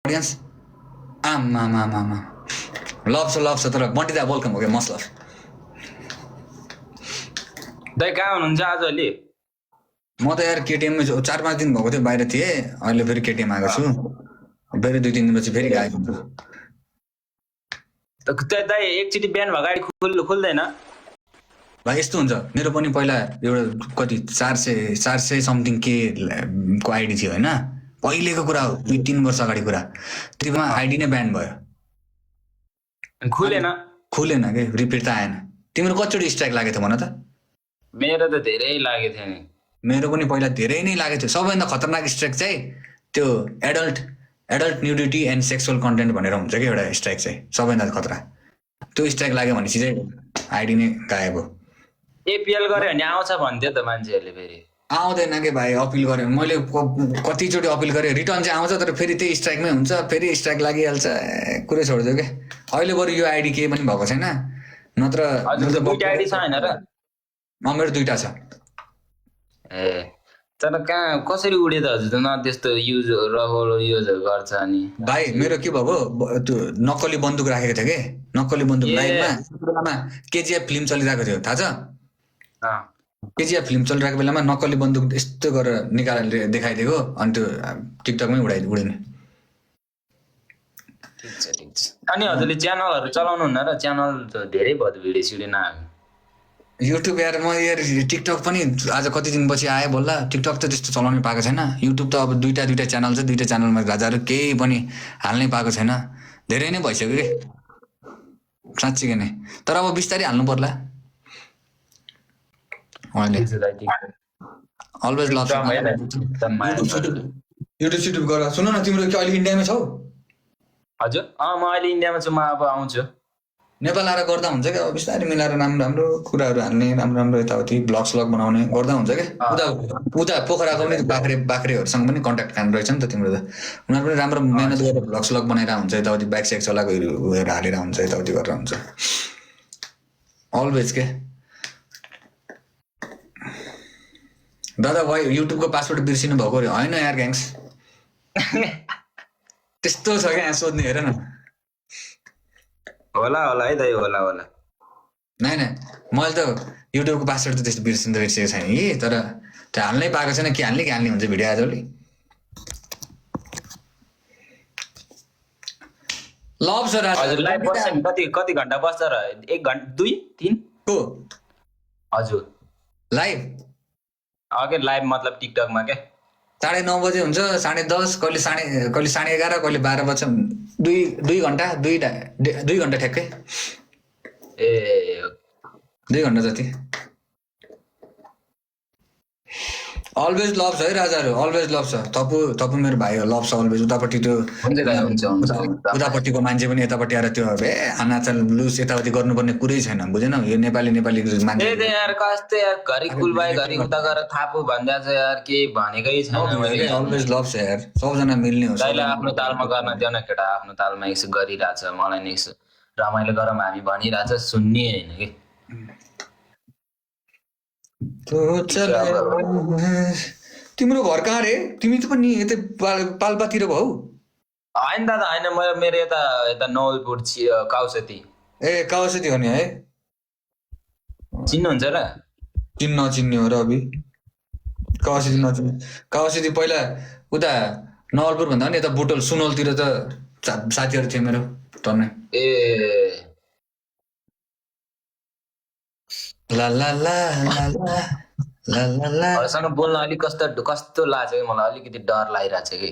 Audience आमा love छ तर बन्टी दा वेलकम हो क्या मस्ट लभ दाइ कहाँ हुनुहुन्छ आज अहिले? म त यार केटिएममै 4-5 दिन भएको थियो बाहिर थिएँ अहिले फेरि केटिएम आएको छु फेरि 2-3 दिनपछि फेरि आएको छु दाइ एकचोटि बिहान भएको गाडी खुल्दैन? भाइ यस्तो हुन्छ मेरो पनि पहिला एउटा कति 400 समथिङ के को आइडी थियो होइन पहिलेको कुरा हो 2-3 वर्ष अगाडि कुरा त्यसमा आइडी नै ब्यान भयो खुलेन के रिपिट त आएन तिम्रो कतिचोटि स्ट्राइक लागेको थियो भन त मेरो त धेरै लागेको थियो नि मेरो पनि पहिला धेरै नै लागेको थियो सबैभन्दा खतरनाक स्ट्राइक चाहिँ त्यो adult nudity and sexual content भनेर हुन्छ कि एउटा स्ट्राइक चाहिँ सबैभन्दा खतरा त्यो स्ट्राइक लाग्यो भनेपछि चाहिँ आइडी नै गायब हो एपिएल गऱ्यो भने आउँछ भन्थ्यो त मान्छेहरूले फेरि आउँदैन के भाइ अपिल गरेँ मैले कतिचोटि अपिल गरेँ रिटर्न चाहिँ आउँछ तर फेरि त्यही स्ट्राइकमै हुन्छ फेरि स्ट्राइक लागिहाल्छ कुरै छोडिदियो क्या अहिले बरु यो आइडी केही पनि भएको छैन नत्र दुईटा आइडी छ होइन र मेरो 2टा छ ए तर कहाँ कसरी उड्यो त हजुर न त्यस्तो युजहरू गर्छ अनि भाइ मेरो के भएको त्यो नक्कली बन्दुक राखेको थियो कि नक्कली बन्दुक लाइनमा केजिएफ फिल्म चलिरहेको थियो थाहा छ केजिएफ फिल्म चलिरहेको बेलामा नक्कली बन्दुक यस्तो गरेर निकालेर देखाइदिएको अनि त्यो टिकटकमै उडिने ठिक छ अनि हजुरले च्यानलहरू चलाउनुहुन्न र च्यानल त धेरै भयो भिडियो सिडियो नआएको युट्युब यार म यार टिकटक पनि आज कति दिनपछि आएँ बोल्ला टिकटक त त्यस्तो चलाउनै पाएको छैन युट्युब त अब दुईटा च्यानल छ दुईटा च्यानलमा राजाहरू केही पनि हाल्नै पाएको छैन धेरै नै भइसक्यो कि साँच्चीकै नै तर अब बिस्तारै हाल्नु पर्ला अलवेज लभ युट्युब गर सुन न तिम्रो के अहिले इन्डियामा छौ हजुर म अहिले इन्डियामा छु म अब आउँछु नेपाल आएर गर्दा हुन्छ क्या अब बिस्तारै मिलाएर राम्रो कुराहरू हाल्ने राम्रो यताउति ब्लग बनाउने गर्दा हुन्छ क्या उता पोखराको पनि बाख्रेहरूसँग पनि कन्ट्याक्ट काम रहेछ नि त तिम्रो त उनीहरू पनि राम्रो मेहनत गरेर ब्लग बनाइरहेको हुन्छ यताउति बाइक साइक चलाएको उयोहरू हालेर हुन्छ यताउति गरेर हुन्छ अलवेज के दादा भाइ युट्युबको पासवर्ड बिर्सिनु भएको अरे होइन यार ग्याङ्स त्यस्तो छ क्या यहाँ सोध्ने हेर न होला है दाइ होला नै मैले त युट्युबको पासवर्ड त त्यस्तो बिर्सेको छैन कि तर त्यो हाल्नै पाएको छैन के हाल्ने हुन्छ भिडियो आजभोलि लभ छ हजुर लाइभ बस्छ कति घन्टा बस्छ र 1 घन्टा 2-3 को हजुर लाइभ अगे लाइभ मतलब टिकटकमा के 9:30 बजे हुन्छ 10:30 कहिले 11:30 कहिले 12 बज्छ 2 घन्टा 2 घन्टा ठ्याक्कै ए 2 घन्टा जति अलवेज लभ छ है राजाहरू अलवेज लभ छ तपु मेरो भाइ हो लभ छ अलवेज उतापट्टि त्यो उतापट्टिको मान्छे पनि यतापट्टि आएर त्यो आनाचल ब्लुज यताउति गर्नुपर्ने कुरै छैन बुझेन यो नेपाली मान्छे यार कस्तो यार घरि कुलबाई घरि उता गएर थापु भन्दा छ यार के भनेकै छैन अलवेज लभ छ यार सबजना मिल्ने हो दाइले आफ्नो तालमा गर्न दियो न केटा आफ्नो तालमा यसो गरिरहेछ मलाई नि यसो रमाइलो गरौँ हामी भनिरहेछ सुन्ने हैन के तिम्रो घर कहाँ रे तिमी त पनि यतै पाल्पातिर भौ होइन दादा होइन मेरो यता नवलपुर काउसती ए काउसती हो नि है चिन्नुहुन्छ र नचिन्ने हो र अभि काउसती नचिन्ने काउसती पहिला उता नवलपुर भन्दा पनि यता बुटोल सुनौलतिर त साथीहरू थियो मेरो टन्नै ए ला ला ला ला ला ला सँग बोल्न अलिक कस्तो लाग्छ कि मलाई अलिकति डर लागिरहेछ कि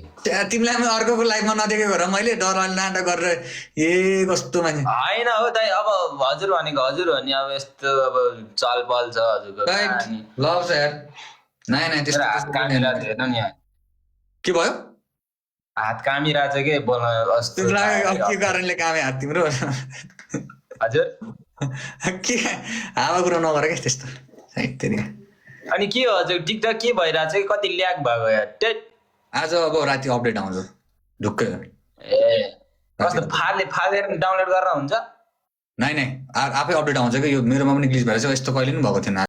तिमीलाई म अर्कोको लाइफमा नदेखेको र मैले डर नाटक गरेर कस्तो मान्छे होइन हो दाइ अब हजुर भनेको हजुर हो नि अब यस्तो अब चलपल छ हजुरको लभ छ यार नाइ त्यस्तो हेर्नु नि के भयो हात कामिरहेछ के बोल्न के कारणले कामे हात तिम्रो हजुर के हावा कुरा नगर क्या त्यस्तो अनि के हो हजुर टिकटक के भइरहेछ कि कति ल्याग भएको यार आज अब राति अपडेट आउँछ ढुक्कै ए कस्तो फालेर डाउनलोड गरेर हुन्छ नै आफै अपडेट आउँछ कि यो मेरोमा पनि ग्लिच भएर यस्तो कहिले पनि भएको थिएन